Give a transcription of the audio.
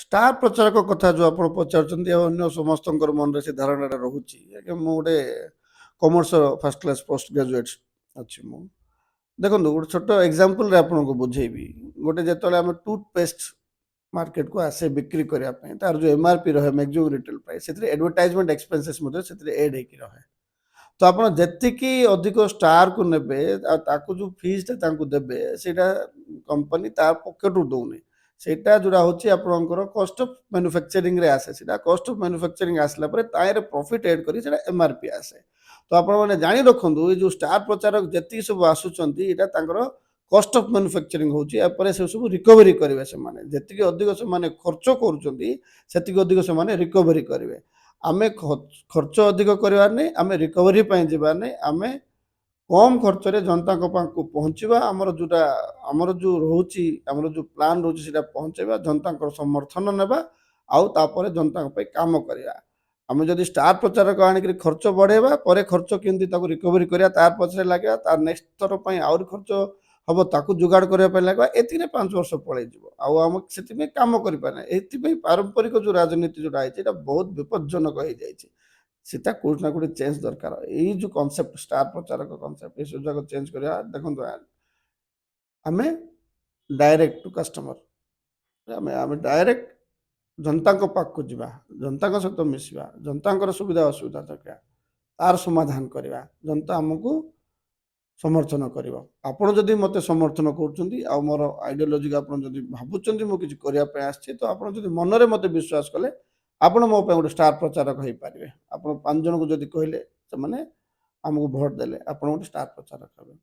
Star ପ୍ରଚାରକ କଥା ଯେଉଁ ଆପଣ ପଚାରୁଛନ୍ତି ଆଉ ଅନ୍ୟ ସମସ୍ତଙ୍କର ମନରେ ସେ ଧାରଣାଟା ରହୁଛି। ଆଜ୍ଞା, ମୁଁ ଗୋଟେ କମର୍ସର ଫାର୍ଷ୍ଟ କ୍ଲାସ୍ ପୋଷ୍ଟ ଗ୍ରାଜୁଏଟ୍ ଅଛି ମୁଁ। ଦେଖନ୍ତୁ, ଗୋଟେ ଛୋଟ ଏକ୍ଜାମ୍ପଲରେ ଆପଣଙ୍କୁ ବୁଝେଇବି। ଗୋଟେ ଯେତେବେଳେ ଆମେ ଟୁଥପେଷ୍ଟ ମାର୍କେଟକୁ ଆସେ ବିକ୍ରି କରିବା ପାଇଁ, ତାର ଯେଉଁ ଏମ୍ଆର୍ପି ରହେ, ମ୍ୟାକ୍ସିମମ୍ ରିଟେଲ ପ୍ରାଇସ୍, ସେଥିରେ ଆଡ଼ଭର୍ଟାଇଜମେଣ୍ଟ ଏକ୍ସପେନ୍ସେସ୍ ମଧ୍ୟ ସେଥିରେ ଏଡ୍ ହେଇକି ରହେ। ତ ଆପଣ ଯେତିକି ଅଧିକ ଷ୍ଟାରକୁ ନେବେ ଆଉ ତାକୁ ଯେଉଁ ଫିସ୍ଟା ତାଙ୍କୁ ଦେବେ, ସେଇଟା କମ୍ପାନୀ ତା ପକେଟରୁ ଦେଉନି। ସେଇଟା ଯେଉଁଟା ହେଉଛି ଆପଣଙ୍କର କଷ୍ଟ ଅଫ୍ ମ୍ୟାନୁଫ୍ୟାକ୍ଚରିଂରେ ଆସେ। ସେଇଟା କଷ୍ଟ ଅଫ୍ ମ୍ୟାନୁଫ୍ୟାକ୍ଚରିଂ ଆସିଲା ପରେ ତାହିଁରେ ପ୍ରଫିଟ୍ ଏଡ୍ କରି ସେଇଟା ଏମ୍ଆର୍ପି ଆସେ। ତ ଆପଣମାନେ ଜାଣି ରଖନ୍ତୁ, ଏଇ ଯେଉଁ ଷ୍ଟାର ପ୍ରଚାରକ ଯେତିକି ସବୁ ଆସୁଛନ୍ତି, ଏଇଟା ତାଙ୍କର କଷ୍ଟ ଅଫ୍ ମ୍ୟାନୁଫ୍ୟାକ୍ଚରିଂ ହେଉଛି। ଏହାପରେ ସେ ସବୁ ରିକଭରି କରିବେ ସେମାନେ। ଯେତିକି ଅଧିକ ସେମାନେ ଖର୍ଚ୍ଚ କରୁଛନ୍ତି, ସେତିକି ଅଧିକ ସେମାନେ ରିକଭରି କରିବେ। ଆମେ ଖର୍ଚ୍ଚ ଅଧିକ କରିବାର ନାହିଁ, ଆମେ ରିକଭରି ପାଇଁ ଯିବାର ନାହିଁ। ଆମେ କମ୍ ଖର୍ଚ୍ଚରେ ଜନତାଙ୍କ ପାଖକୁ ପହଞ୍ଚିବା। ଆମର ଯେଉଁଟା ଆମର ଯେଉଁ ରହୁଛି, ଆମର ଯେଉଁ ପ୍ଲାନ୍ ରହୁଛି, ସେଇଟା ପହଞ୍ଚେଇବା, ଜନତାଙ୍କର ସମର୍ଥନ ନେବା ଆଉ ତାପରେ ଜନତାଙ୍କ ପାଇଁ କାମ କରିବା। ଆମେ ଯଦି ଷ୍ଟାର ପ୍ରଚାରକ ଆଣିକିରି ଖର୍ଚ୍ଚ ବଢ଼େଇବା, ପରେ ଖର୍ଚ୍ଚ କେମିତି ତାକୁ ରିକଭରି କରିବା ତାର ପଛରେ ଲାଗିବା, ତାର ନେକ୍ସଟ ଥର ପାଇଁ ଆହୁରି ଖର୍ଚ୍ଚ ହବ, ତାକୁ ଯୋଗାଡ଼ କରିବା ପାଇଁ ଲାଗିବା, ଏଥିରେ 5 ବର୍ଷ ପଳେଇଯିବ ଆଉ ଆମେ ସେଥିପାଇଁ କାମ କରିପାରିବା। ଏଥିପାଇଁ ପାରମ୍ପରିକ ଯେଉଁ ରାଜନୀତି ଯେଉଁଟା ହେଇଛି, ଏଇଟା ବହୁତ ବିପଜ୍ଜନକ ହେଇଯାଇଛି। ସେଟା କୋଉଠି ନା କୋଉଠି ଚେଞ୍ଜ ଦରକାର। ଏଇ ଯେଉଁ କନସେପ୍ଟ, ଷ୍ଟାର ପ୍ରଚାରକ କନସେପ୍ଟ, ଏସବୁ ଯାକ ଚେଞ୍ଜ କରିବା। ଦେଖନ୍ତୁ, ଆମେ ଡାଇରେକ୍ଟ ଟୁ କଷ୍ଟମର, ଆମେ ଡାଇରେକ୍ଟ ଜନତାଙ୍କ ପାଖକୁ ଯିବା, ଜନତାଙ୍କ ସହିତ ମିଶିବା, ଜନତାଙ୍କର ସୁବିଧା ଅସୁବିଧା ଦେଖିବା, ତାର ସମାଧାନ କରିବା। ଜନତା ଆମକୁ ସମର୍ଥନ କରିବ। ଆପଣ ଯଦି ମୋତେ ସମର୍ଥନ କରୁଛନ୍ତି ଆଉ ମୋର ଆଇଡ଼ିଓଲୋଜିକୁ ଆପଣ ଯଦି ଭାବୁଛନ୍ତି ମୁଁ କିଛି କରିବା ପାଇଁ ଆସିଛି, ତ ଆପଣ ଯଦି ମନରେ ମୋତେ ବିଶ୍ୱାସ କଲେ, ଆପଣ ମୋ ପାଇଁ ଗୋଟେ ଷ୍ଟାର ପ୍ରଚାରକ ହେଇପାରିବେ। ଆପଣ ପାଞ୍ଚ ଜଣଙ୍କୁ ଯଦି କହିଲେ, ସେମାନେ ଆମକୁ ଭୋଟ ଦେଲେ, ଆପଣ ଗୋଟେ ଷ୍ଟାର ପ୍ରଚାରକ ହେବେ।